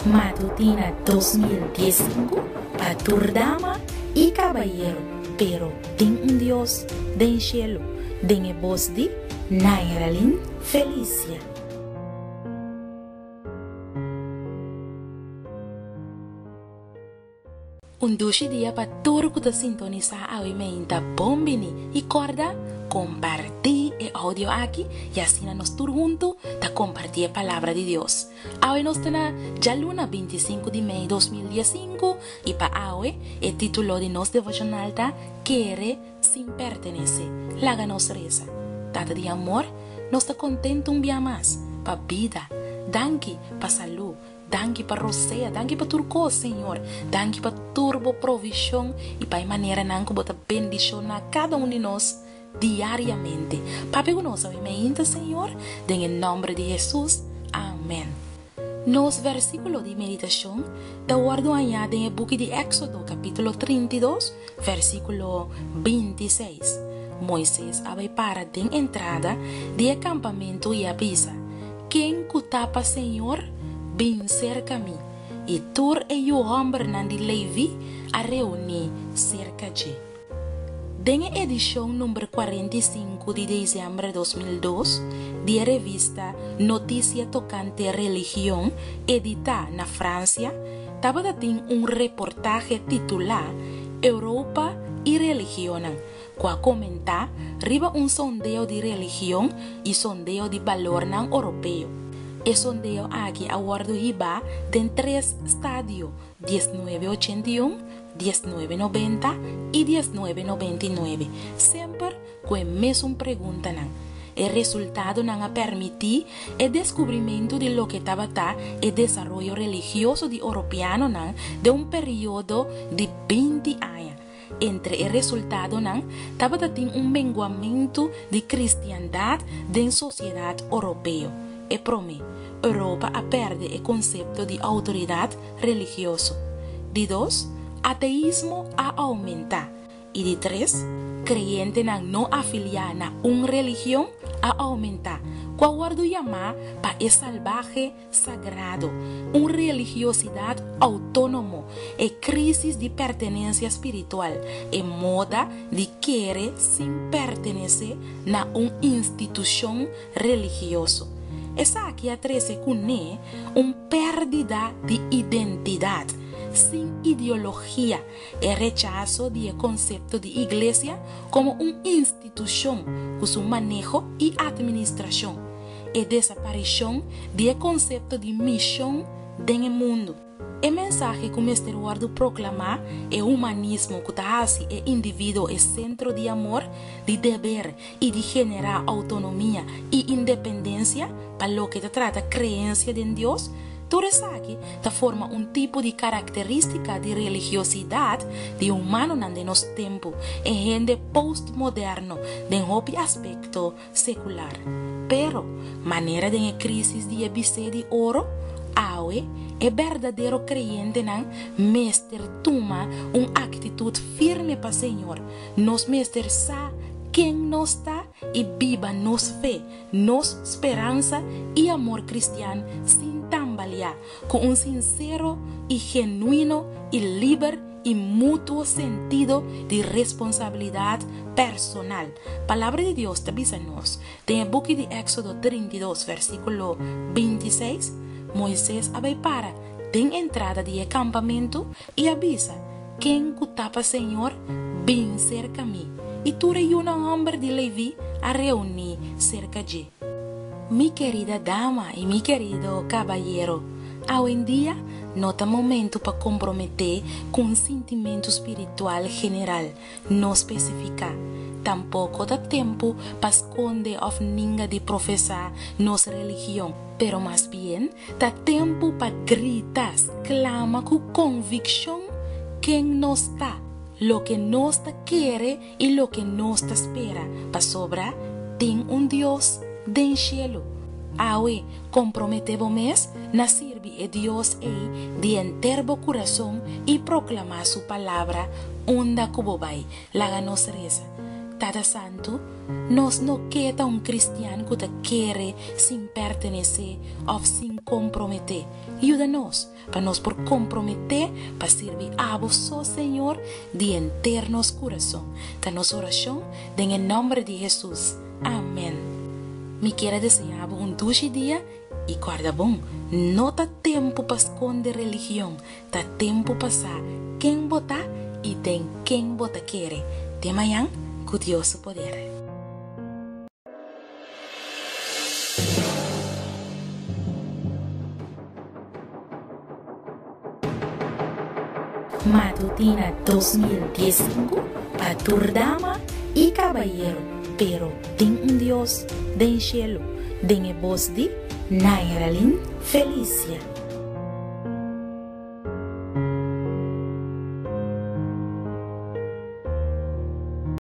Matutina 2015 pa tur dama y cabayero, pero tin un Dios den cielo, den e bos di Nairalyn Felicia. Un dushi dia pa tur ku ta sintonisá awe meinta bon bini i kòrda kompartí e audio aki i asina nos tur huntu ta kompartí e palabra di Dios. Awe nos ta na djaluna 25 di mei 2015 i pa awe e título di nos devoshonal ta Kere sin pertenesé. Laga nos resa. Tata di amor, nos ta kontentu un bia mas pa bida. Danki pa salú. Danki pa rosea, danki pa tur kos, Señor. Danki pa tur bo provishon i pa e maneranan ku bo ta bendishoná kada un di nos diariamente. Papia ku nos awe meinta, Señor, den e nòmber di Hesus. Amèn. Nos versíkulo di meditashon ta wòrdu hañá den e buki di Éksodo, kapítulo 32, versíkulo 26. Moises a bai para den entrada di e kampamentu i a bisa, Ken ku ta pa Señor, bin serka mi. I tur e yu hòmbernan di Leví a reuní serka dje. Den e edishon number 45 di desèmber 2002 di e revista Notisia Tokante Religion, editá na Fransia, tabata tin un reportahe titulá Europa i Religionnan, ku a komentá riba un sondeo di religion i sondeo di balornan oropeo. E sondeo aki a wòrdu hibá den tres stadio, 1981, 1990 i 1999, semper ku e mesun preguntanan. E resultadonan a permití e deskubrimentu di loke tabata e desaroyo religioso di oropeanonan den un periodo di 20 aña. Entre e resultadonan tabata tin un menguamentu di kristiandat den sosiedat oropeo. E promé, Europa a pèrdè e konsepto di outoridat religioso. Di dos, ateismo a oumentá. I di tres, kreyentenan no afiliá na un religion a oumentá, ku a wòrdu yamá pa e salbahe sagrado, un religiosidat outónomo, e krísis di pertenensia spiritual, e moda di kere sin pertenesé na un institushon religioso. Esaki a trese kuné un pèrdida di identidat, sin ideologia, e rechaso di e konsepto di iglesia komo un institushon ku su maneho i atministrashon, e desaparishon di e konsepto di mishon den e mundu. E mensahe ku mester wòrdu proklamá, e humanismo ku ta hasi e individuo e sentro di amor, di deber i di generá outonomia i independensia pa loke ta trata kreensia den Dios, tur esaki ta forma un tipo di karakterístika di religiosidat di humanonan den nos tempu, e hende postmoderno den hopi aspekto sekular. Pero, manera den e krísis di e bisé di oro, awe e berdadero kreyentenan mester tuma un aktitut firme pa Señor. Nos mester sa ken nos ta i biba nos fe, nos speransa i amor kristian sin tambaleá, ku un sinsero i genuino i liber i mutuo sentido di responsabilidat personal. Palabra di Dios ta bisa nos den e buki di Éksodo 32 versíkulo 26, Moises a bai para den entrada di e kampamentu i a bisa, Ken ku ta pa Señor, bin serka mi. I tur e yunan hòmber di Leví a reuní serka dje. Mi kerida dama i mi kerido kabayero, awendia no ta momentu pa komprometé ku un sintimentu spiritual general no spesifiká. Tampoko ta tempu pa skonde òf ninga di profesá nos religion, pero mas bien ta tempu pa grita, sklama ku konvikshon ken nos ta, loke nos ta kere i loke nos ta spera, pasobra tin un Dios den shelu. Awe, komprometé bo mes na sirbi e Dios ei di henter bo kurason i proklamá su palabra unda ku bo bai. Laga nos resa. Tata Santu, nos no ke ta un kristian ku ta kere sin pertenesé òf sin komprometé. Yuda nos pa nos por komprometé pa sirbi abo so, Señor, di henter nos kurason. Ta nos orashon den e nòmber di Hesus. Amèn. Mi kier a deseá bo un dushi dia i kòrda bon, no ta tempu pa skonde religion, Ta tempu pa sa ken bo ta i den ken bo ta kere. Te mañan, ku Dios su poder. Matutina 2015 pa tur dama i kabayero, pero tin un Dios den shelu, den e bos di Nairalyn Felicia.